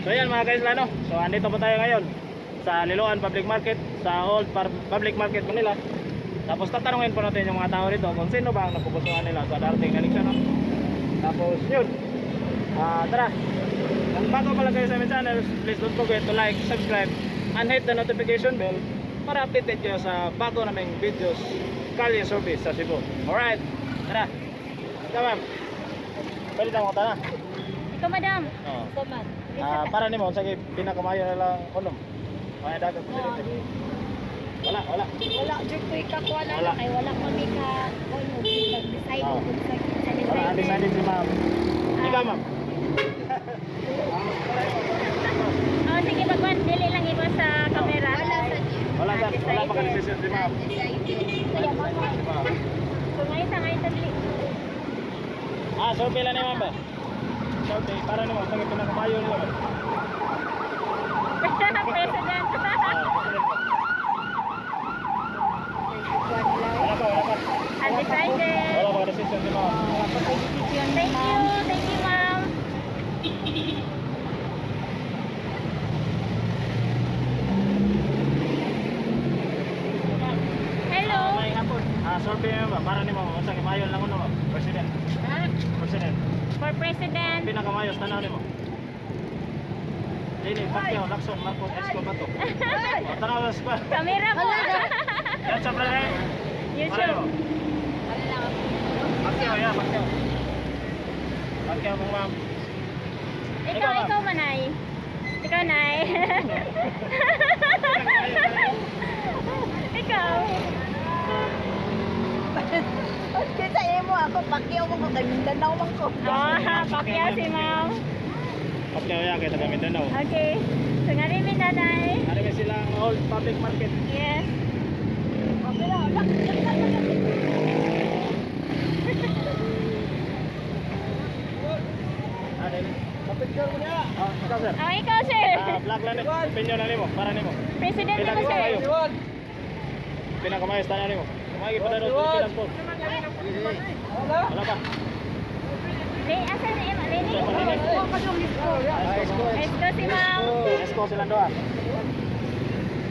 So yan, mga kaisla, no. So andito po tayo ngayon sa Liloan Public Market, sa Old Public Market, Manila. Tapos tatanungin po natin yung mga tao dito kung sino ba ang napupusuan nila sa darating na eleksyon, no? Tapos yun. Ah, tara. Kung bago pa lang kayo sa aming channel, please don't forget to like, subscribe, and hit the notification bell para updated kayo sa bago naming videos, kalye service sa Cebu. Alright, tara. Ikaw, ma'am. Pwede na mga tana. Ikaw, madam. Oo. Ikaw, ma'am. Ah, para nimo unsa kay pinakamayo na lang unom? Mga dagang presidente. Wala, wala. Wala jud ko ikakuha na Wala. kay wala kami ka ano decide kung sa sa Wala, undecided si ma'am. Ikaw, ma'am. Oh, sige, pagwan. Dili lang iba sa camera. Wala sa Wala sa wala pa ka decision si ma'am. Undecided. Undecided si ma'am. So ngayon sa dili. Ah, survey lang ni ma'am ba? Survey para nimo unsa kay pinakamayo nila ba? President. Ah, president. Wala pa, wala pa. Undecided. Wala pa ka decision si ma'am. Wala pa kay decision. Thank you. Thank you, ma'am. Hello. Ah, may hapon. Ah, survey ma'am ba? Para nimo unsa kay mayo lang uno, ma'am? President. Ha? President. For president. Pinakamayo sa tanaw nimo. Leni, Pacquiao, Lacson, Marcos, Isko, Bato. Oh, tanaw sa square. Camera po. That's a brother. YouTube. Pacquiao, yeah, Pacquiao. Pacquiao mong ma'am. Ikaw, Ikaw, ma'am. ikaw, manay. Ikaw, nay. Ikaw. Kasi imo ako Pacquiao mo ko kay Mindanao man ko. Oh, Pacquiao si ma'am. Pacquiao yan, kay taga Mindanao. Okay. So nga rin, nanay. Ano ba silang Old Public Market? Yes. Okay lang, wala. Ah, dali. Ah, ikaw, sir. Oh, ikaw, sir. Ah, vlog lang ni. Opinion lang nimo, para nimo. President mo, sir. Pinakamayo. Pinakamayo sa tanaw nimo. Kumagi pa daw Pilipinas po. Wala pa. Le, asa na yung Leni? Ah, Isko. Isko si ma'am. Isko silang doa.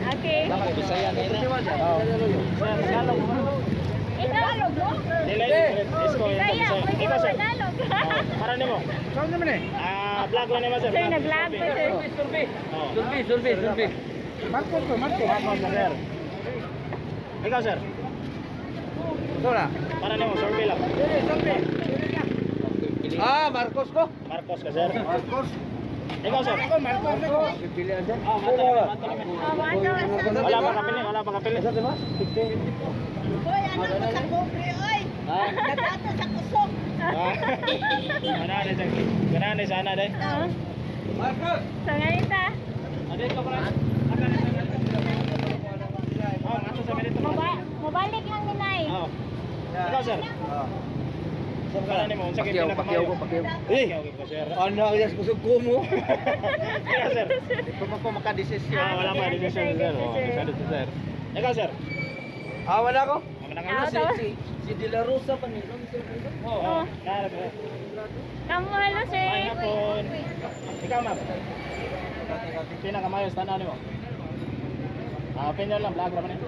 Okay. Oh. Sir, Tagalog. Ikaw. Dili, Isko. Bisaya. Ikaw, Ikaw, sir. Tagalog. Oh, para nimo. Ah, vlog lang nimo, sir. Sir, nag-vlog po, sir. Oh. Survey, survey, survey. Marcos, Marcos, sir. Ikaw, sir. Ito na. Para nimo, survey lang. Ah, Marcos ko. Marcos ka, sir. Marcos. Ikaw, sir. Marcos. Pipili sir. Ah, mato lang, mato lang. Oh, mato. Wala pa kapili, wala pa kapili. Hoy, anak ko sa pobre oy. Nagato sa kusog. Ah. Ganahan eh, sir. Ganahan eh, sana day. Oh. Marcos. So nga rin ta. Ade ko pa. Oh, ato sa minute. Mobalik lang ni Nay. Oh. Ikaw, sir. Para nimo unsa kay Pacquiao, pinakamayo? Pacquiao ko, Pacquiao. Eh, Pacquiao ko, sir. Ano, yes, kusog ko mo. Ikaw, sir. Di pa ko makadesisyon. Ah, wala pa decision, sir. Oh, decided si sir. Ikaw, sir. Ah, wala ko. Amo na Ah, ka. Si, si, si De La Rosa pa nila. Oh, oh. Nara, sir. Kamu, hello, sir. Ay, hapon. Ikaw, ma'am. Pinakamayo sa tanaw nimo. Ah, opinion lang, vlog ra man eh.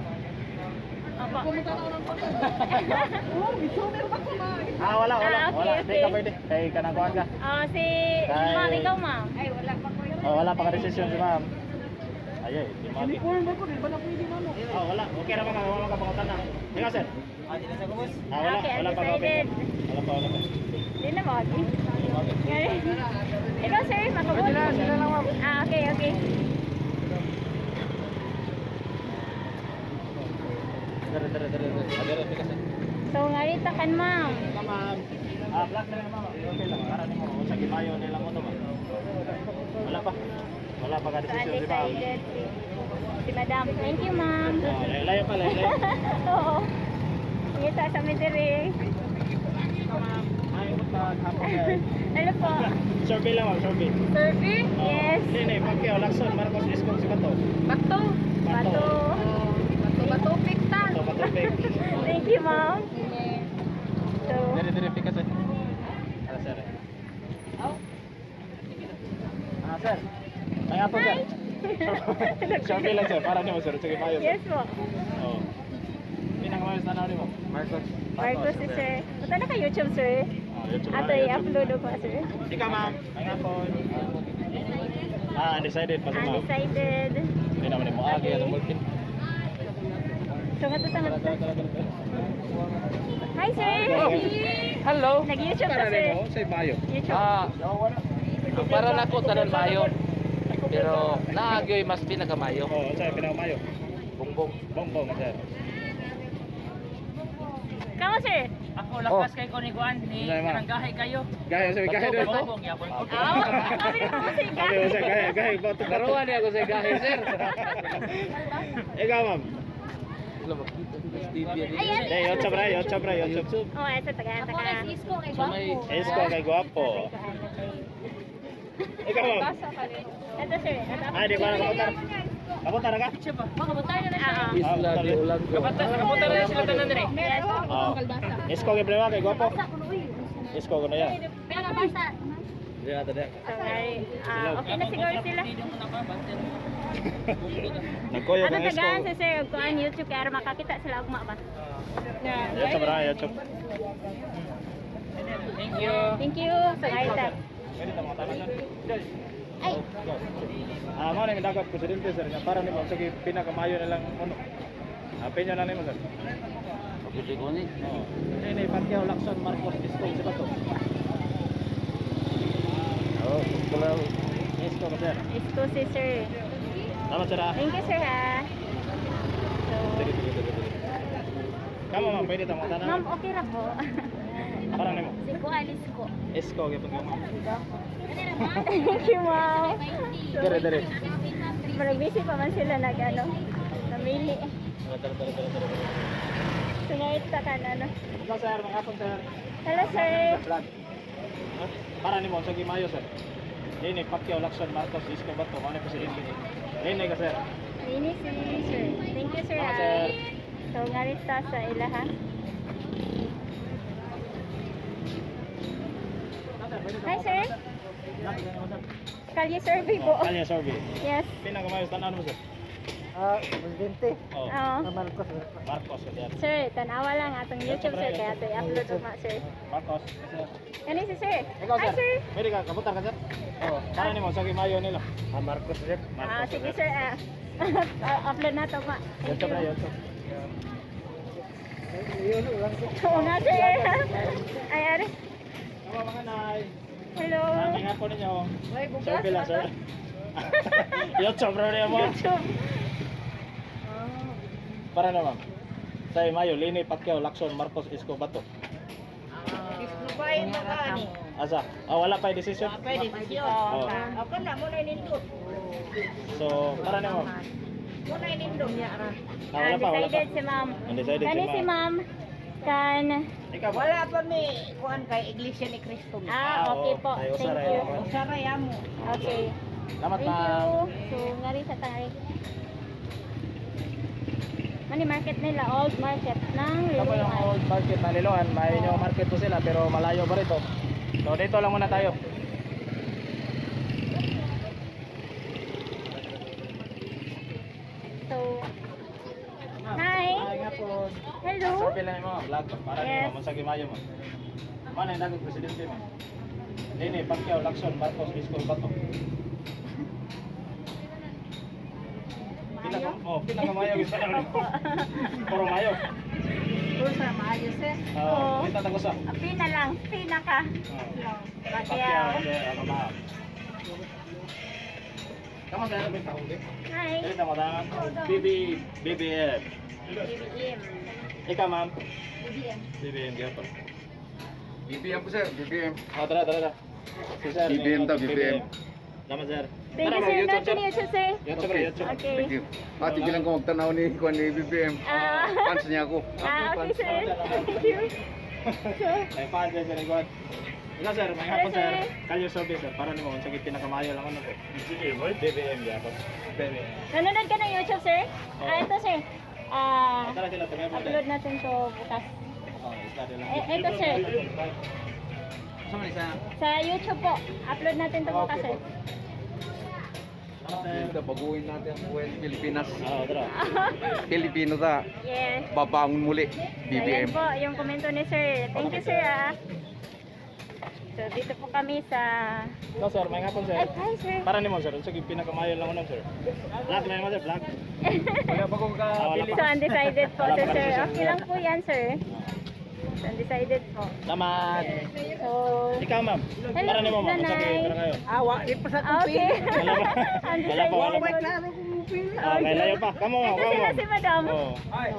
Opo. Ah, wala, wala. Ah, okay, Wala, di okay. ka pwede. Kay kanang kuan ka. Oh, si ma'am, ikaw, ma'am. Ay, wala pa ko. Oh, wala pa ka decision si ma'am. Ay, ay, di mati. Oh, wala. Okay ra man ka, wala ka pangutan na. Ikaw, sir. Ah, di na sa kumus. Ah, wala, Okay, wala pa ka undecided. opinion. Wala pa, wala pa. Di na mo. Ikaw, sir, makabot. Ah, okay. Dere, dere, dere, dere. Ah, dere, pikas eh. So nga rin ta kan, ma'am. Ikaw, ma'am. Ah, vlog na lang, ma'am. Okay lang. Para nimo unsa gimayo nila mo to, ma'am. Wala pa. Wala pa ka So decision si ma'am. undecided si madam. Thank you, ma'am. Oh, layo pa, layo. Layo. Oo. Ngita sa mi diri. Ikaw, ma'am. Ay, butag hapon kay. Hello po. Survey lang, ma'am, survey. Survey? Oh. Yes. Hindi, Pacquiao, Lacson, Marcos, Isko, si Bato. Bato. Bato. Bato bato pikta. Bato, Bato, pick. Thank you, ma'am. So, Dere, dere, pikas eh. Ah, sir. Ah, sir. May hapon, sir. Survey lang, sir. Para nimo, sir. Sige, mayo, sir. Yes po. Oh. Pinakamayo sa tanaw nimo. Marcos. Marcos si sir. Punta na ka YouTube, sir. Oh, YouTube. Ato i-upload ko, sir. Ikaw, ma'am. May hapon. Ah, undecided pa si ma'am. Undecided. Hindi naman mo agi atong ballpen. So, nga to Tara, tara. tara, tara, tara. Hi, sir. Hello. Nag-YouTube ka, Para sir. nimo say mayo. YouTube. Ah, para nako tanan mayo. Pero naagyoy mas pinakamayo. Oh, say pinakamayo. Bongbong. Bongbong, sir. Kamo, sir. Ako lakas kay ko ni Juan ni Ano, ma'am? kanang gahi kayo. Gaya sir, gaya Bato, doon. bato. Bongbong yapon. Ah, sabi ko sir, Sabi mo sir, gaya, gaya, bato, bato. Karuan niya ako sa gahi, sir. Ikaw, ma'am. Wala makita sa TV. Ayan. Hey, YouTube ra, YouTube ra, YouTube. Oh, ito taga taga. Sa may Isko kay gwapo. Ikaw, ma'am. Ito, sir. Ito. Ay, di ba nakapunta? Kapunta na ka? Ah, Isla de Olango. Kapunta na sila tanan dire. Yes. Oh. Isko kay Brewa kay gwapo. Isko ko na yan. Diya, diya. So, ay, ah, okay na siguro sila. Nagkoyo Ano kang isko. tagaan si sir og kuan YouTube kay aron makakita sila ugma ba. YouTube ra, YouTube. Thank you. Thank you. So, ay, ta. Pwede ta mga tanong, sir. Ay, Ah, mao na yung dapat presidente sir nga para nimo sige pinakamayo na lang ano. Ah, opinion na nimo sir. Pagkita ko ni. Oo. Ini Pacquiao, Lacson, Marcos, Isko, si Bato. Oh, wala. Isko ka sir. isko si sir. Tama sir ah. Thank you, sir, ha. So, Sige, sige, sige, sige. Kamo ma'am, pwede ta mga tanong. ma'am, okay ra po. Para nimo. Si kuan isko. Isko gyud po ma'am. Thank you, ma'am. Dere dere. Pero busy pa man sila nag ano, namili. Tara tara tara tara. tara. So, ngayon ta kan ano. Hello sir, mga hapon sir. Hello, sir. Vlog. Para nimo sa gimayo sir. Dini Pacquiao, Lacson, Marcos, Isko, Bato, mao ni presidente. Dini ka sir. Ini si sir. Thank you, sir. Tama, ha. sir. So, ngarit ta sa ila ha. Hi, sir. Kalye survey po. Kanya survey. Yes. Pinakamayo sa tanan mo sir. Ah, presidente. Oh, Oo. Marcos. Marcos ka sir. Sir, tanawa lang atong YouTube, sir. Kaya ito i-upload ugma, sir. Marcos. Sir. Ano si sir? Ikaw Hi, sir. sir. Pwede ka kabutar ka sir. Oh, para nimo sa gimayo nila. Ah, Marcos sir. Ah, sige, sir. Ah. Upload na ito ma. Thank YouTube ra you. YouTube. Yun, ulang ko. Oo nga, sir. Ay, ari. Hello mga nay. Hello. Ang hapon ninyo. Survey lang sir. YouTube ra niya mo. YouTube. Para na ma'am. Sa Mayo, Lini, Pacquiao, Lacson, Marcos, Isko, Bato. Islubayin mo ka ni. Asa? Ah, wala pa yung decision? Pwede desisyon. Oh. Ako na mo na nindot. So, para na ma'am. Mo na nindot. Ah, wala pa, wala pa. Undecided si ma'am. Undecided si Kani si ma'am. ma'am. Kan. Ikaw ba? Wala pa mi kuan kay Iglesia ni Cristo. mi. Ah, okay oo. po. Ay, Thank usaray you. naman. Usaray amo. Okay. Salamat Thank ma'am. you. So, ngari sa tangari. Money market nila, old market ng Ito po yung Liloan. old market na Liloan. May new market po sila pero malayo pa rito. So dito lang muna tayo. So, hi. Hi nga po. Hello. Sabi lang yung mga vlog para Yes. yes. mo sa gimayo mo. Mana yung naging presidente mo? Lini, Pacquiao, Lacson, Marcos, Isko, Bato. Pinaka, oh, pinakamayo gusto na rin. Puro mayo. Usa maayo sir. Oh, kita tagusa. Ah, Pina lang, pina ka. Oh. Pacquiao. Pacquiao, ano ba? Kamu sa ano ba Hi. Dito mo tangan. BB BBM. BBM. Ikaw ma'am. BBM. BBM gyapon. BBM po sir, BBM. Ah, tara tara tara. Si sir. BBM daw, BBM. Tama sir. Thank you, Tara, sir. ma'am, Not YouTube, sir. YouTube, sir. YouTube, Okay. YouTube. Okay. Thank you. Ah, tigilan ko magtanaw ni kuan ni BBM. Ah. Fans niya ako. Ah, okay, sir. Thank you. So, Ay, paano sir, ikaw? Ikaw sir, may hapon Hello, sir. sir. Kalyo survey sir, para nimo unsa gyud pinakamayo lang ano po. BBM gyapon. BBM. nanonood ka ng YouTube, sir? Oo. Ah, ito, sir. Ah, Tara sila tagay mo. upload natin to bukas. Oh, isla lang. Eh, ito, sir. Sa man isa. Sa YouTube po. Upload natin to bukas, Okay sir. po. Salamat, sir. Ito, baguhin natin ang buhay ng Pilipinas. Oo, tara. Pilipino ta, Yes. babangon muli. Ayan BBM. po, yung komento ni sir. Thank you, sir, ah. So, dito po kami sa. No, sir, may ngapon, sir. Ay, hi, sir. Para nimo, sir. Sige, pinakamayo lang unang, sir. Black na naman, sir. Black. Wala pa kong Ah, wala So, pa. undecided po, Wala sir, pa sir. kasi, sir. Okay lang po yan, sir. So, undecided po. Salamat. So, Ikaw, ma'am. Hello, Para nimo, ma'am. nanay. Sige, pinakayo. Awa, di pa sa Ah, okay. Wala pa. Wala pa, wala pa. Undecided. Klaro kung pili. Ah, may layo pa. Kamo, Ito kamo. sila si madam. Oh.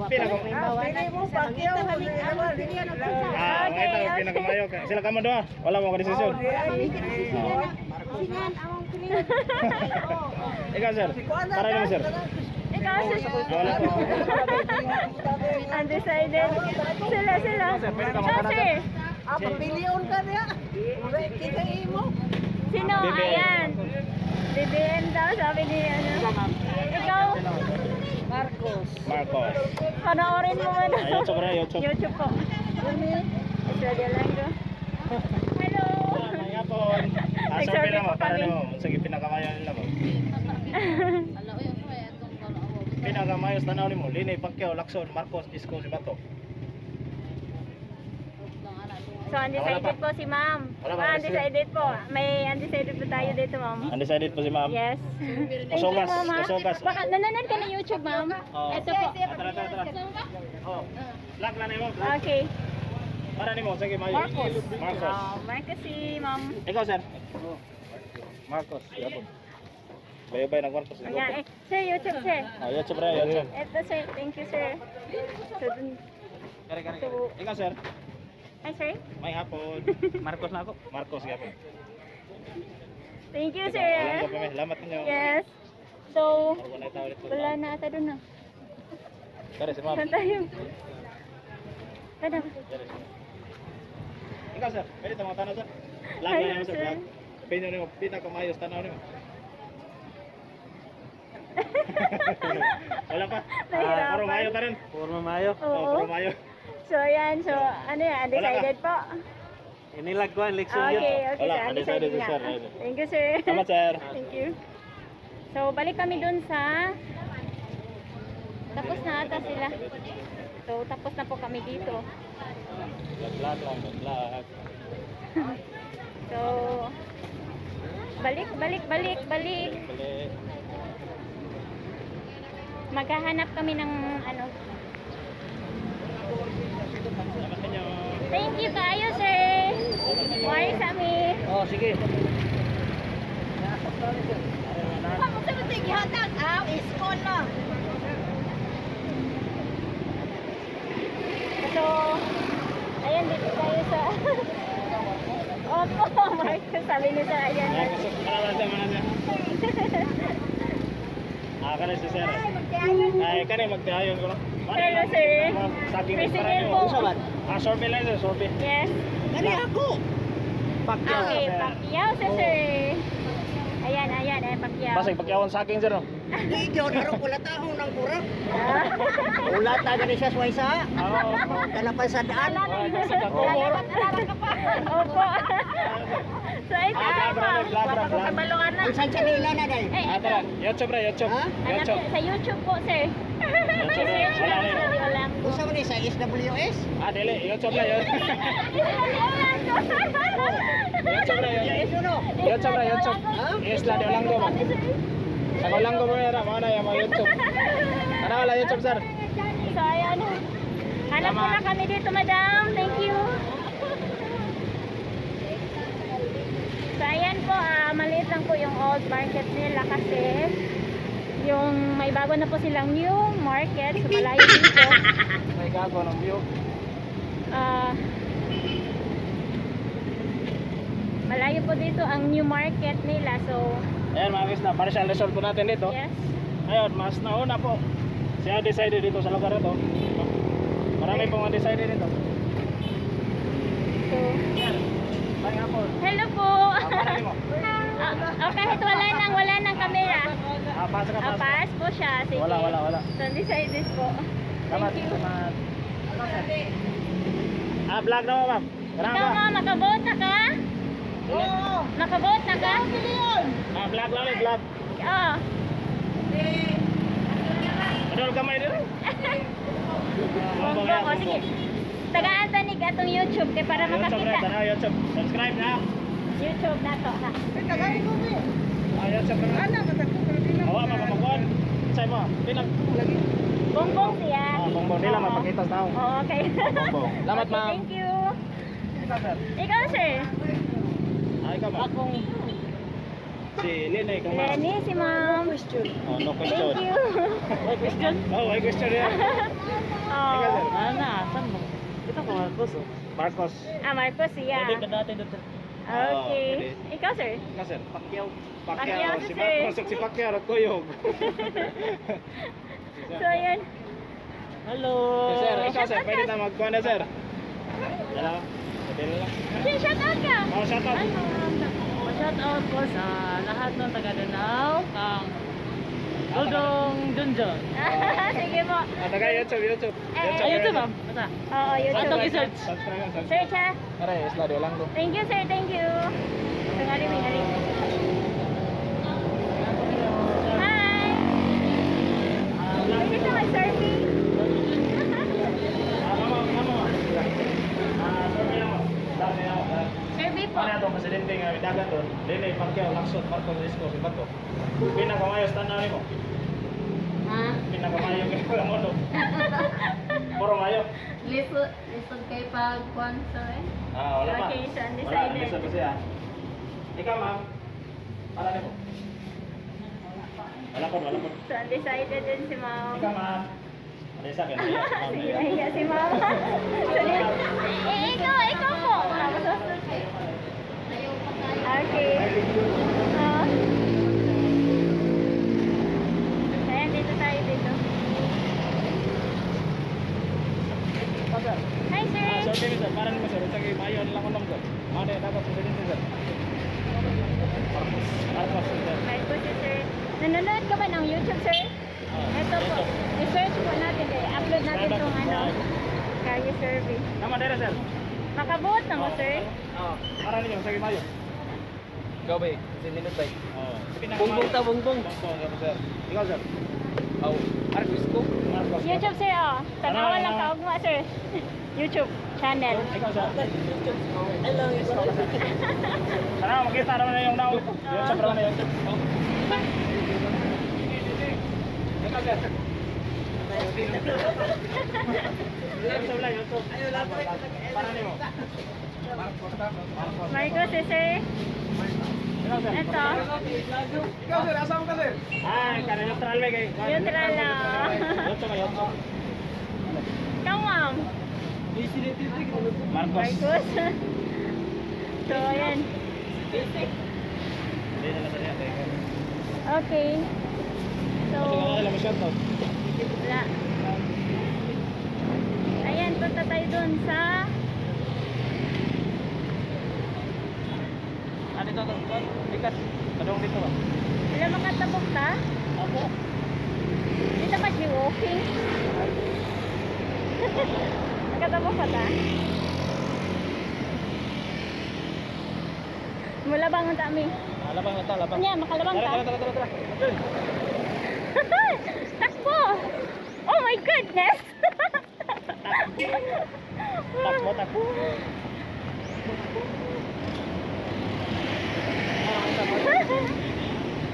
Pinaka Pili mo, Pacquiao. Ah, Okay, okay, okay. pinakamayo. Sila kamo doa. Wala mo desisyon. Ikaw, sir. Para nimo, sir. Ikaw, sir. Wala. Undecided. Sila, sila. Sir, pwede ka Ikaw, magtanong, sir. Ah, papilion ka niya. Wala kita imo. Sino? BBM. Ayan. BBM daw, sabi ni ano. Ikaw, Marcos. panoorin mo muna. Ah, YouTube ra, YouTube. YouTube po. Australia lang ko. Hello. May hapon. Ah, Nag-survey survey lang po mo. Para kami. nimo. Sige, pinakamayo nila mo. Pinakamayo sa tanaw nimo. Lini, Pacquiao, Lacson, Marcos, Isko, si Bato. So, undecided po si ma'am. Wala pa. Ah, undecided po. May undecided po tayo dito, ma'am. Undecided po si ma'am. Yes. Thank you, Kusogas, ma'am. Ha? kusogas. Baka nanonood ka ng YouTube, ma'am? Oo. Ito po. Ah, tara, tara, tara. Oh. Vlog lang nimo, vlog. Okay. Para nimo, sige, mayo. Marcos. Marcos. Oh, Marcos si ma'am. Ikaw, sir. Marcos, yapon. Bayo-bayo nag Marcos. Ayan, eh. Sir, YouTube, sir. Ah, YouTube ra, YouTube. Ito, sir. Thank you, sir. So, dun. Kare, kare, kare. Ikaw, sir. Hi, sir. May hapon. Marcos na ako. Marcos yapon. Thank you, Walang sir. ka pa, may. Salamat ninyo. Yes. So, Wala na tao dito. wala na ata dun ah. Kare, si ma'am. Saan tayo? Tara. Kare, si ma'am. Ikaw, sir. Pwede tama tanaw, sir. Vlog Hello, na nimo, sir. sir. Vlog. Opinion nimo, pinakamayos tanaw nimo. Wala pa. Nahirapan. Ah, puro mayo ka rin. Puro mayo. Oh, Oo. puro mayo. So, ayan. So, ano yan? Undecided po. Inilag ko ang leksyon yun. Okay, Wala, sir. undecided Undecided si nga. sir. Thank you, sir. Salamat, sir. Thank you. So, balik kami dun sa. Tapos na ata sila. So, tapos na po kami dito. Vlog lang, vlog. So, balik, balik, balik, balik. Balik. Maghahanap kami ng ano. Salamat ninyo. Thank you kayo, sir. Why sa amin? Oh, sige. Pamuksa mo ito gihatag. Ah, iskol na. So, ayan, dito tayo sa. Opo, Marcos, sabi ni sir, ayan. Ah, kusog. Mana sir, mana sir. Ah, kani si sir. Ay, kani magtiayon ko no. Hello, sir. Saging President po. Ah, survey lang sir, survey. Yes. Kani ako. Pacquiao. Okay, sir. Pacquiao sa sir. Ayan, ayan, ayan, Pacquiao. Basig Pacquiao ang saging sir no. Di gyud aron kulatahon ng kurang. Ah. Ulata gani siya suwaysa. Oo. Kalapan sa daan. Opo. So, ito, Ah, ma'am. vlog, vlog, vlog. Ang sansanila na day. Eh, Ah, ito. tara. YouTube ra, YouTube. Ha? Hanap YouTube. sa YouTube po, sir. YouTube. Search Wala lang na sa yun. Walang. Unsa man ni sa SWS? Ah, dili, YouTube ra yun. YouTube ra yun. Yes no. YouTube ra, YouTube. Isla de Olango ba? Sa Olango mo era, mo na yung mga YouTube. Ano wala YouTube sir? So, ayan. Hanap muna kami dito, madam. Thank you. So, ayan po. Ah, maliit lang po yung old market nila kasi yung may bago na po silang new market. So, malayo dito. May gago ng view. Ah, malayo po dito ang new market nila. So, Ayan mga guys na, partial result po natin dito. yes. Ayun, mas nauna po. Siya decided dito sa lugar na to. Marami pong undecided dito. So, May hapon. hello po. Ah, para mo. Ah, oh, kahit wala nang camera. Ah, pasok ka, Ah, pasok. pass po siya. Sige. Wala, wala, wala. So, undecided po. Salamat, Thank you. salamat. Ah, vlog na mo, ma'am. Tara Ikaw ba? ma, makabote na ka? Oo. Makabote na ka? Ah, vlog lang, eh, vlog. Oh. Adol kamay diri. Bongbong. Oh, sige. Tagaan ta ni atong YouTube kay para YouTube makakita. na, YouTube. Subscribe na. YouTube na to ha. Ah, YouTube na. Ana man sa kubre di na. Awa pa ka Say mo, pinag Bongbong siya. Ah, bongbong nila mapakita sa tao. Oo, okay. Bongbong. Salamat, Okay, ma'am. thank you. Ikaw, sir. Ikaw, sir. Ah, ikaw ma'am. Akong Si Lene, ikaw ma'am. Lenny, si ma'am. Oh, no question. Thank you. may question. Oh, may question yan. Oh. Ana, asan mo? Ito ko Marcos oh. Marcos. Ah, Marcos siya. Pwede ka natin dito. Okay. Oh, pwede. Ikaw, sir. Ikaw, sir. Pacquiao. Pacquiao. Pacquiao, Si sir. Marcos, si Pacquiao, at Kuyog. So, ayun. Hello. Sir, ikaw sir, pwede na magkuha na sir. Dala. Pwede na lang. Sir, shout out ka. Oh, shout out. Shout out ko sa lahat ng taga Danao, kang Dodong Junjun. Sige po. Ah, taga YouTube, YouTube. Eh, Ayun to ma'am. Basta. Oo, YouTube. Atong i-search. Subscribe, subscribe. Search ha. Aray, isla di lang do. Thank you, sir. Thank you. Tungali, may hari. Hi! Pwede ka mag-surfing? Ah, mama, mama. Ah, survey lang mo. Dami na ako. Survey po. Ano itong presidente nga dagan doon? Lene, Pacquiao, Lacson, Marcos, Isko, si Bato. Pinakamayo, tanaw nimo. Ha? Pinakamayo kay lang mo. Puro mayo. Lisod, lisod kay pag kuan sir eh. Ah, wala pa. Okay, so Wala, undecided. lisod pa siya. Ikaw, ma'am. Para nimo. Wala po, wala po. So undecided din si ma'am. Ikaw, ma'am. Ano sa akin? Ma'am, Sige, nahiya si ma'am. So, eh, ikaw, ikaw po. Ayaw pa tayo. Okay. Oh. Ayan, dito tayo dito. Hi, sir. Ah, sir, sir, para nimo sir, unsay mayo lang unom sir. Mao na dapat presidente sir. Marcos, Marcos sir. Marcos, si sir. Nanonood ka ba ng YouTube, sir? Ah, Ito po. I-search po natin eh. Upload natin itong ano. Kaya survey. Nama dere sir. Makabuot na mo, sir? Ah, para ninyo unsay mayo. Ikaw ba eh? Sinilot ba eh? Oh, Bongbong ta, bongbong. Bongbong ka sir. Ikaw sir. Aw, Marcos ko. Marcos. YouTube, sir, oh. Tanawa lang kaugma, sir. YouTube channel. Ikaw sir. Sana makita naman na yung naon. YouTube naman na YouTube. Ikaw sir. YouTube lang, YouTube. Para nimo. Marcos. Marcos, eh, sir. Ikaw sir. Ito. Ikaw sir, asa ka sir? Ah, kana neutral ba kay? Neutral lang. YouTube ba YouTube? Ikaw, ma'am. Marcos. Marcos. So, ayan. Hindi na lang sa Okay. So, Kasi alam mo shoutout. wala. Ayan, punta tayo dun sa Ano ito? Likas. Kadong dito ba? Wala makatabok ta? Ako. Dito ka walking. Nakatabok ka ta? Mula bang ang dami? Ah, labang lang ta, labang. Nya, makalabang Tara, ta. tara, tara, tara. Yun. Takbo! Oh my goodness! Takbo, takbo.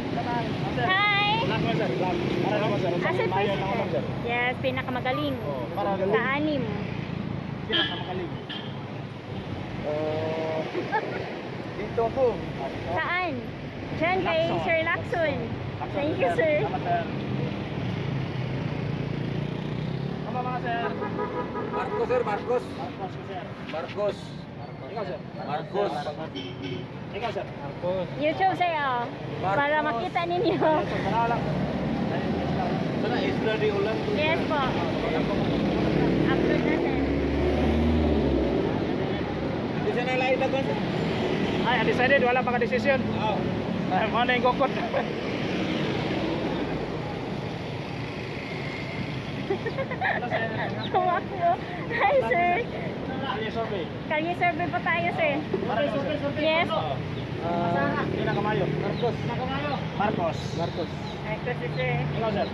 Hi! Black mo sir, black. Para naman sir. Asset Mayo lang ako sir. Yes, pinakamagaling. Oh, para Sa anim. Pinakamagaling. Dito ko. Saan? Diyan kay Lacson. Sir Lacson. Lacson, Thank you, sir. Salamat, sir. Tama mga sir. Marcos sir, Marcos. Marcos, sir. Marcos. Ikaw sir. Marcos. Ikaw sir. Marcos. YouTube sir, oh. Para makita ninyo. YouTube, tanaw lang. Sana isla di ulan. Yes po. Upload natin. Di sana lain dagan sir. Ay, undecided, wala pa ka decision. Oh. Ay, mo na yung gokot. Tumakbo. Hi, sir. Kalye survey. Kalye survey po tayo, sir. Para sir. Yes. Ah, pinakamayo. Marcos. Marcos. Marcos. Marcos si sir. Ikaw, sir.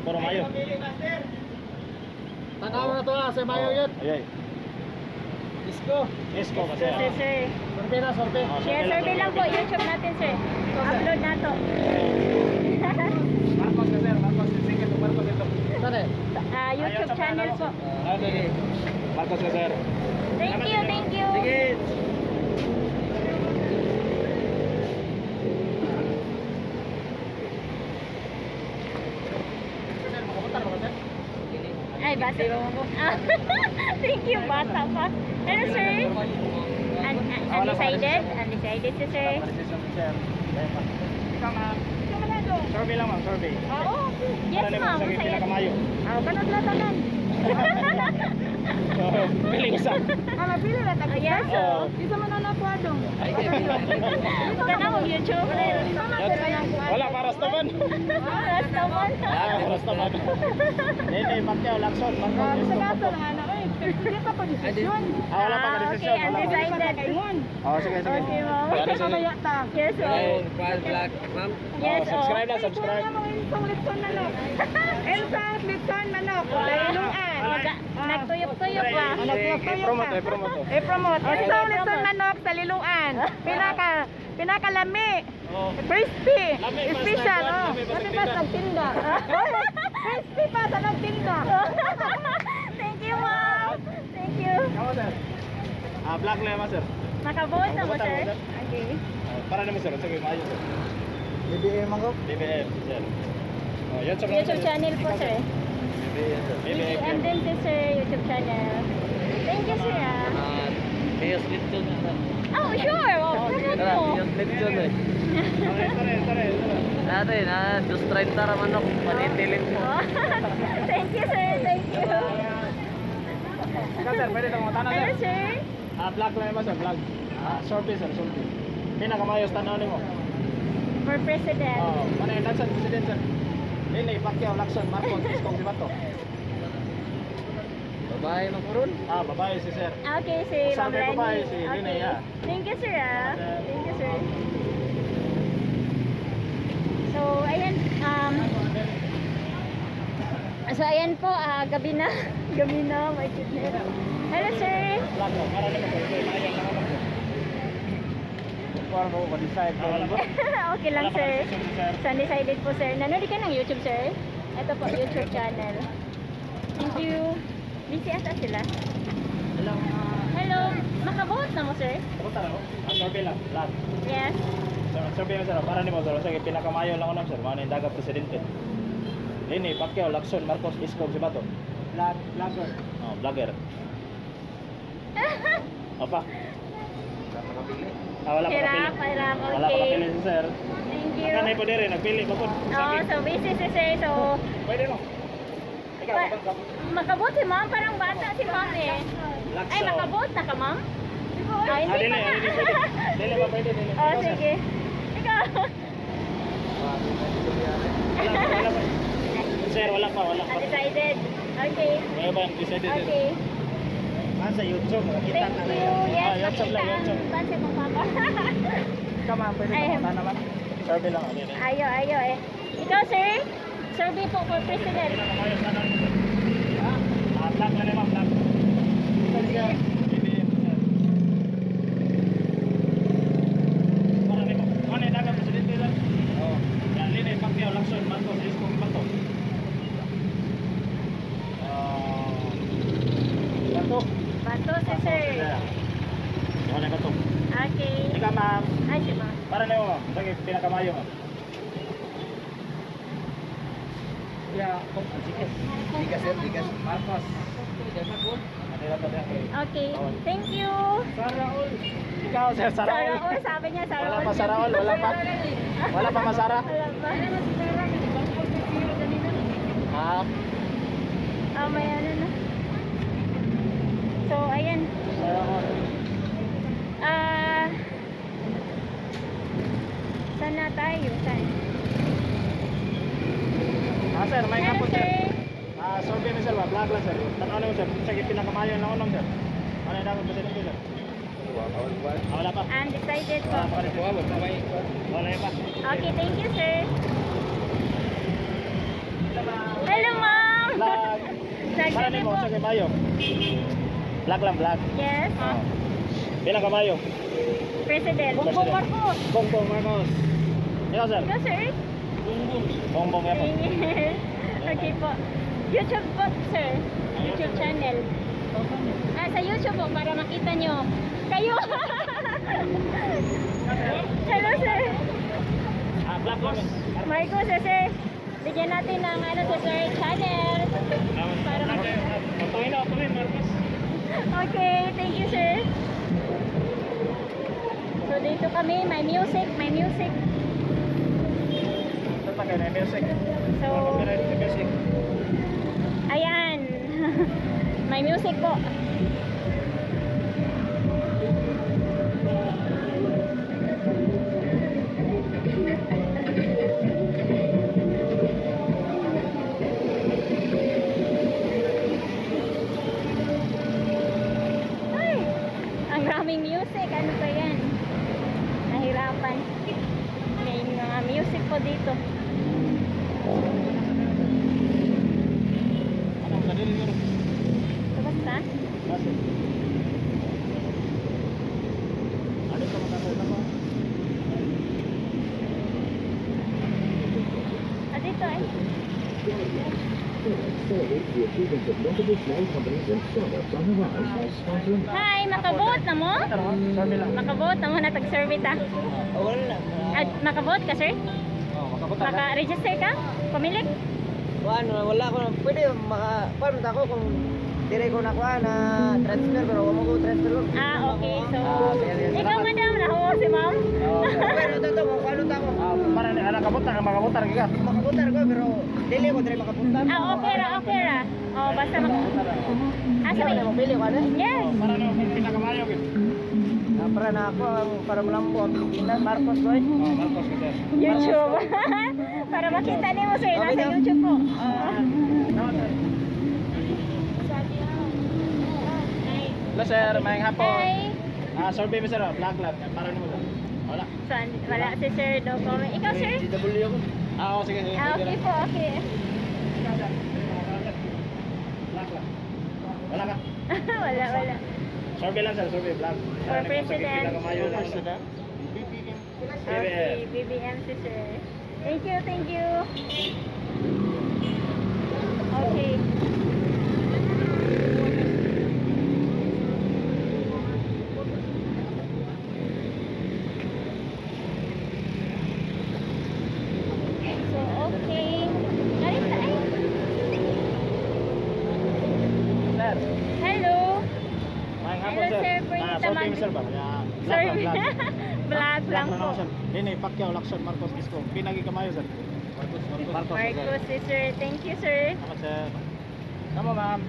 Puro mayo. Tanaw na to ah, sa Mayo yun. Ay, ay. Isko. Isko ba, sir? Si sir. Survey na, survey. Oh, Yes, survey lang po. YouTube natin, sir. Upload na to. Marcos ka, sir. Marcos. Sige, ito. Marcos ito. Saan eh? Ah, YouTube channel po. Ah, sige. Marcos ka, sir. Thank you, thank you. Sige. Ay, basa. Ah, thank you, bata pa. Hello, sir. Undecided? Undecided si sir. Ikaw, ma'am. Survey lang, ma'am. Survey. Oo. Yes, Ano ma'am. Sa Masaya. pinakamayo. Ah, kanod na tanan. Piling isa. Ah, mapili na tag. Yes, Oo. oh. Isa man na kuadong. Tanawag YouTube. Wala, paras naman. Paras naman. Ah, paras naman. Nene, Pacquiao, Lacson, Marcos, Isko, Bato. Ah, wala pa Ah, ka okay, desisyon. Wala pa. undecided. Oh, sige, sige. Okay, ma'am. Ano, sige. Yes, oh. Black, ma'am. Yes, Oh, subscribe na, subscribe. oh. Nagtuyok-tuyok ba? I-promote, i-promote. I-promote. Oh, sige, Elsang Litson promote. Manok sa Liloan. Pinaka Pinakalami. Oh. Crispy. Lami pa sa Special. nagtinda. Oh. Lami pa sa Lami pa sa nagtinda. Crispy pa sa nagtinda. Thank you, ma'am. Thank you. Ikaw, sir. Ah, black lang, sir. Makabote na mo, Makabote sir? mo, sir. Okay. Ah, para naman, sir. Sige, maayo, sir. BBM ako. BBM, sir. Oh, YouTube lang, YouTube sir. channel po, sir. BBM, sir. BBM BBM. din si sir, YouTube channel. Thank you, sir. Ah. Chaos Lipton. Oh, sure. Oh, promote Tara, mo. Chaos Lipton eh. Okay, tara, tara, tara. Natin, ah, dos 30 ra manok, panitilit mo. Oh. Thank you, sir. Thank you. Ikaw, sir, pwede itong tanong, Hello, sir. sir. Ah, black lang naman, sir. Black. Ah, survey, sir. Survey. Pinakamayos tanaw nimo. For president. Oh, ano yung Lacson, president, sir? Lini, Pacquiao, Lacson, Marcos, Isko, Sibato. Babae man kuron. Ah, babae si sir. Okay, si Usap Ma'am kayo Rani. babae, si Lene, Okay. ah. Thank you, sir. Ah. Sir. Thank you, sir. So, ayan. So, ayan po. Ah, gabi na. Gabi na. My goodness. Hello, sir. Black lang. Para naman, sir. Okay, maayo lang ako, sir. Para mo ma-decide. Ah, wala pa. Okay lang, Wala pa sir. decision, sir. So, undecided po, sir. Nanood ka ng YouTube, sir? Ito po, YouTube channel. Thank you. Busy ata sila. Hello. Hello. Makabote na mo, sir? Punta na, oh. Ah, survey lang. Black. Yes. Sir, survey lang, sir. Para nimo, sir. Sige, pinakamayo lang ako, sir. Mga yung daga presidente. Lini, Pacquiao, Lacson, Marcos, Isko, Sibato. Vlog, vlogger. Oh, vlogger. Opa. Ah, wala pa Hirap, kapili. hirap. Wala pa Okay. kapili si sir. Thank you. Ang kanay po dire, nagpili pa po. Oh, so busy si sir. So, Pwede mo. Ikaw, kapag makabote ma'am. Parang bata si ma'am eh. Lacson. Ay, makabote na ka ma'am? Ay, Ah, hindi dili, pa nga. dili, pwede. Dili pa pwede, dili. Oh, Ikaw, sir. sige. Ikaw. Wala pa, wala pa. Sir, wala pa, wala pa. Undecided. Okay. Wala pa, decided. sir. Okay. Ah, sa YouTube, makakita Thank na you. na yan. Yes, Ah, YouTube makita lang, ang YouTube. pansin mong papa. Ikaw, ma'am, pwede Ay. ka punta naman. Survey lang. Ano, yun, eh. Ayo, ayo eh. Ikaw, sir? Survey po for president. Pinakamayos na lang, sir. Ah, black lang naman, black. BBM, sir. Para nimo. Ano yung daga presidente, sir? Oh. Yan, Lini, Pacquiao, Lacson, Marcos, Isko, Bato. Ah, Bato. Bato si sir. Wala ba to? Okay. Ikaw, ma'am. Ay, si ma'am. Para nimo, ma'am. Sige, pinakamayo, ma'am. Yeah, sige. Bigas sir, bigas. Marcos. Ano ba Okay. Thank you. Saraol. Ikaw, sir, Saraol. Saraol, sabi niya, Saraol. Wala pa Saraol, wala pa. Wala pa Masara. Wala pa. Ah, Ah, may ano na. So, ayan. Saraol. Ah, saan na tayo? Saan? Ah, sir, may Hello, hapon, sir. sir. Ah, survey mo, sir, ba? Vlog lang, sir. Tanaw mo, sir. Sige, pinakamayo lang ako, sir. Ano yung dapat presidente, sir? Ah, wala pa. Undecided po. Wala pa. Okay, thank you, sir. Hello, ma'am. Vlog. Para Nagsabi nimo po. sa kamayo. Vlog lang, vlog. Yes. Bilang kamayo. President. Bongbong Marcos. Bongbong Marcos. Ikaw, sir. Ikaw, sir? Bongbong yapon. Okay po. YouTube po, sir. YouTube channel. Ah, sa YouTube po, para makita nyo. Kayo! Hello, sir. Ah, vlog lang. Marcos, eh, sir. Bigyan natin ng ano sa sir channel. Para makita. Patuloy na, patuloy, Marcos. Okay, thank you, sir. So, dito kami. May music, may music. Ito pa kayo na music. So, Copyright na music. ayan. May music po. Ay, ang raming music. Ano ba yan? Nahirapan. May mga music po dito. Ano, kadili yun. So, basta. Base. Ano ito, magkakaroon ako? Ah, dito eh. Hi, makabote na mo? Survey lang. Makabote na mo na tag-survey ta. Wala. At makabote ka, sir? Oh, makabuta ka. Maka-register ka? Pamilik? Kuan, wala ko pwede maka kuan ako kung dire ko nakuha na transfer pero wala mo ko transfer ko. Ah, okay. So, Ah, sige, sige. ikaw, madam, nahuwa si ma'am? Pero to to mo kuan ta ko. Ah, para ni anak kabuta, makabuta ka. Makabutar ko pero dili ko dire makabutar. Ah, okay ra, okay ra. Oh, basta mak... Ah, Sige sabi. mo pili ko ano? Yes. Para ni pinakamayo gyud. Ah, para na ako ang para malambo ang Pilipinas Marcos boy. Oh, Marcos ka, sir. YouTube. Para makita niyo, sir. Nasa YouTube po. Hello, sir, maayong hapon. Hi. Ah, survey mo sir, oh. Vlog lang. Para nimo sir. Wala. So, wala si sir, no comment. Ikaw, sir? GW ako. Ah, oh, sige, sige. Ah, okay po, okay. Vlog lang. Wala ka. Wala, wala. Survey lang sir, survey vlog. For president. Pinakamayo lang. Okay, BBM si sir. Thank you, thank you. Okay. So, okay. Narita, ay. Sir, Hello. maayong hapon Hello, sir. sir. Pwede Ah, taman- survey mo sir ba? Yeah. Vlog Sorry. lang, vlog. Vlog lang na po. ako, sir. Nini, Pacquiao, Lacson, Marcos, Isko. Pinagi kamayo sir. Marcos, Marcos. Marcos, sir. Marcos si sir. Thank you, sir. Salamat sir. Tama ma'am.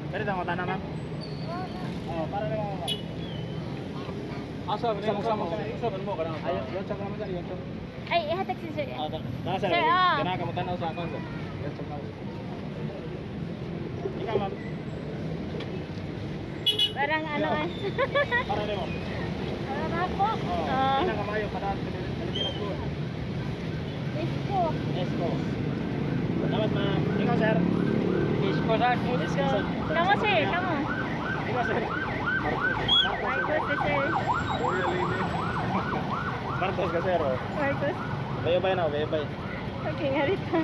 Pwede tama tanan ma'am. Oh, para na ma'am. Asa, sama sama. Sama mo kana. Ayo, yon sa naman sir, yon sa. Ay, ihatag si sir. Ah, na sir. Sir, ah. Kana ka mo tanaw sa akon sir. Yon sa naman. Ikaw ma'am. Parang ano nga. Para nimo. Para po. Oh, Ah. pinakamayo para sa Pilipinas ko. Isko. Isko. Salamat ma'am. Ikaw sir. Isko sir. Isko. Kamo sir, kamo. Ikaw sir. Marcos si sir. Marcos ka sir. oh. Marcos. Bayo-bayo na, bayo-bayo. Okay, nga rito.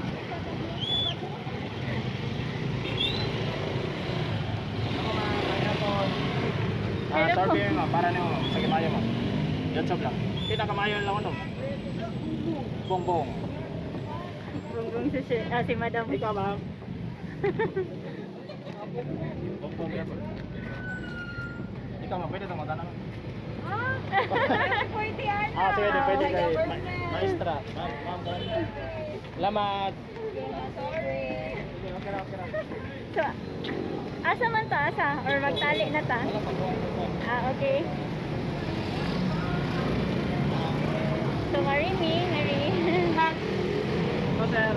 Ah, Hello po. survey mo, para nimo sa kamayo mo. YouTube lang. Pinakamayo lang ano. Bongbong. Bungbong si sir. Ah, si madam. Ikaw ma'am. Bongbong yan. Ikaw ma'am, pwede tama tanong. Ah, pwede ano. Ah, sige, pwede kay maestra. Ma'am, ma'am, ma'am. Salamat. Sorry. Okay ra, okay ra. So, asa man ta, asa? Or magtali na ta? Ah, okay. So, marimi, mari. So, sir.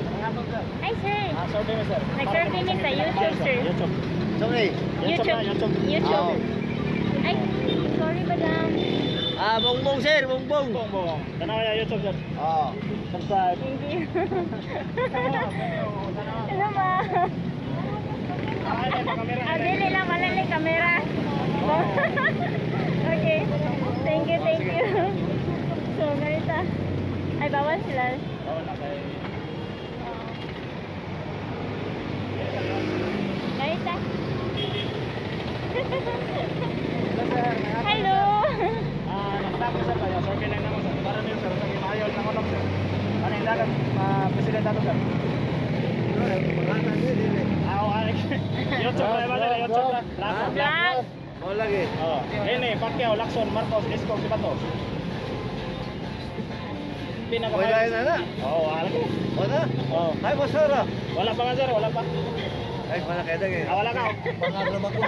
Ang hapon, sir. Hi, sir. Ah, survey mo, sir. Nag-survey mi sa YouTube, sir. YouTube. Sorry. YouTube na, YouTube. YouTube. Ah. Ay, Ah, Bongbong sir, Bongbong. Bongbong. Tanaw ya YouTube, sir. Oh. Subscribe. Thank you. Ano ba? Ah, ay, pa-camera. Ah, dili lang, malali camera. Okay. Thank you, thank you. So, ganito. Ay, bawal sila. Bawal na kay Oo. Ganito. Hello! Ah, nakatapos sir tayo. Survey lang naman, sir. Para niyo, sir, sa maayo lang unom, sir. Ano yung dagat president ato, sir? Ah, oh, ah, YouTube na ba, sir? YouTube na. Vlog, vlog. Vlog! Oh lagi. Oh, Lene, Pacquiao, Lacson, Marcos, Isko, Sibato. Pinaka Wala na na. Oo, oh, alam ko. Wala. Oh. Ay, masara. Wala pa nga, sir, wala pa. Ay, wala kaya dagi. Ah, wala ka. Pangarap ako.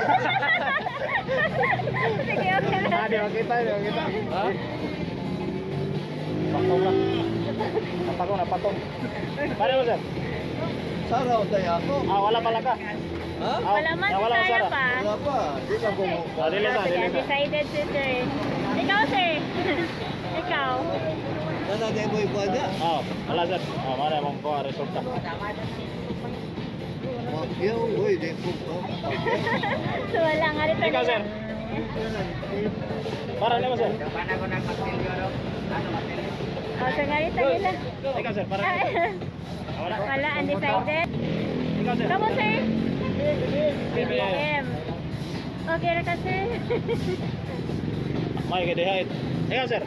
Sige, okay lang. Ah, di makita, di makita. Ha? Patong na. Napatong, napatong. Pare mo, sir. Sara tayo ako. Ah, wala pala ka. Ha? Ah, Wala man ah, si wala ka, Sarah Sarah. pa. Wala pa. Di ka kung Ah, dili sa, Oh, sige, dili sa. undecided si sir. Ikaw, sir. Ikaw. Nana di mo ikuha niya. Oh, wala, sir. Oh, mara mong kuha resulta. Pacquiao, uy, di ko. So, wala nga rin. Ikaw, sir. Para nimo, sir. Oh, so nga rin nila. Ikaw, sir, para. Ah, Ah, wala. wala, undecided. Ikaw, sir. Kamu, sir? BBM. BBM. Okay ra ka, sir. May gadihay. Ikaw, sir.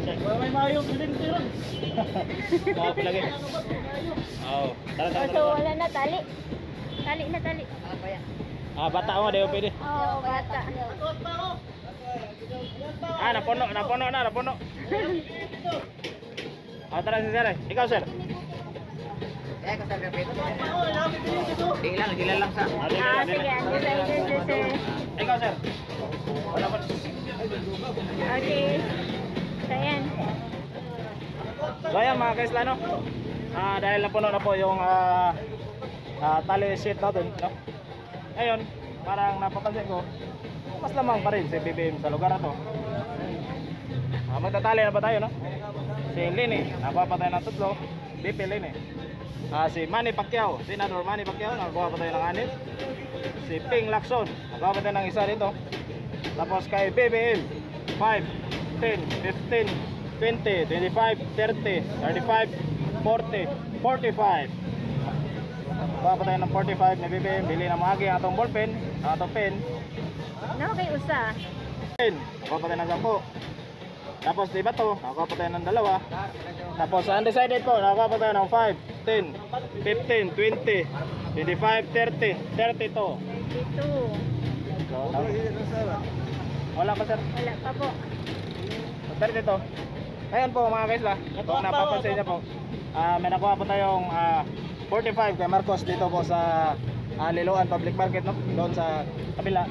Sir. May maayong presidente ron. Oh, lagi. Oh, tara, Oh, tara, so, tara. wala na, tali. Tali na, tali. Ah, bata mo, di pwede. Oh, bata. Ah, napuno, napuno na, napuno. Ah, tara si sir. Eh. Ikaw, sir. Di lang, di lang sa. Ah, dili Ah, lang, dili sige, lang. undecided si sir. Ikaw, sir. Wala pa. Okay. So, ayan. So ayan, mga kaisla, no? Ah, dahil napuno na po yung tally sheet natin, no? Ngayon, parang napapansin ko, mas lamang pa rin si BBM sa lugar na to. Ah, magtatali na ba tayo, no? Si Lini, nakuha pa tayo ng tatlo. BP Leni. Ah, si Manny Pacquiao, Senador Manny Pacquiao, nakuha pa tayo ng anim. Si Ping Lacson, nakuha pa tayo ng isa dito. Tapos kay BBM, 5, 10, 15, 20, 25, 30, 35, 40, 45. Nakuha pa tayo ng 45 ni BBM. Bili na maagi ang atong ballpen, ang atong pen. No, kay usa. 10, nakuha pa tayo ng 10. Tapos di ba to, nakuha pa tayo ng dalawa. Tapos sa undecided po, nakuha pa tayo ng 5, 10, 15, 20, 25, 30, 32. 32. So, wala pa, sir. Wala pa po. So, 32. Ngayon po, mga kaisla, kung napapansin niyo po, may nakuha po tayong 45 kay Marcos dito po sa Liloan Public Market, no? Doon sa kabila.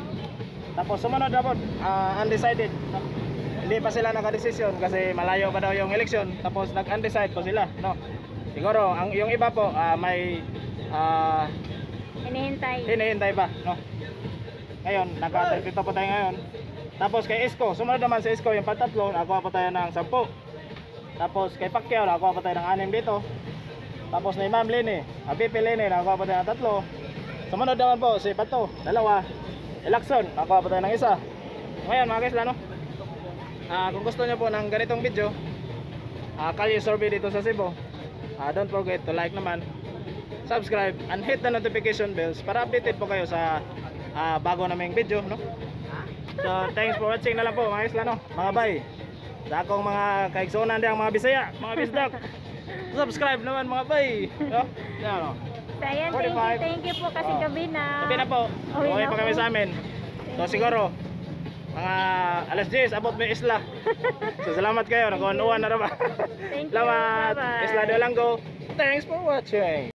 Tapos sumunod na po, undecided. No? Hindi pa sila nakadesisyon kasi malayo pa daw yung election. Tapos nag-undecided po sila, no? Siguro ang yung iba po may Hinihintay. hinihintay pa, no? Ngayon, naka-32 po tayo ngayon. Tapos kay Isko, sumunod naman si Isko yung pantatlo, nakakuha pa tayo ng 10. Tapos kay Pacquiao, nakakuha pa tayo ng 6 dito. Tapos ni Ma'am Lene, BP Lene, nakakuha pa tayo ng tatlo. Sumunod naman po si Pato, dalawa. Elakson, nakakuha pa tayo ng isa. Ngayon, mga guys, no? Ah, kung gusto niyo po ng ganitong video, kalye survey dito sa Cebu, don't forget to like naman, subscribe, and hit the notification bells para updated po kayo sa bago naming video, no? So, thanks for watching na lang po, mga isla, no? Mga bay. Sa akong mga kaigsuonan diyang mga Bisaya, mga Bisdak. Subscribe naman, mga bay. No? Yan, no? So, ayan, thank you, 45. thank you po kasi Oh. gabi na. Gabi na po. Uwi Uwi na pa kami po. sa amin. So siguro mga alas 10 abot may isla. So salamat kayo, nagkuhan na ra ba? Thank you. Salamat. Bye-bye. Isla de Olango. Thanks for watching.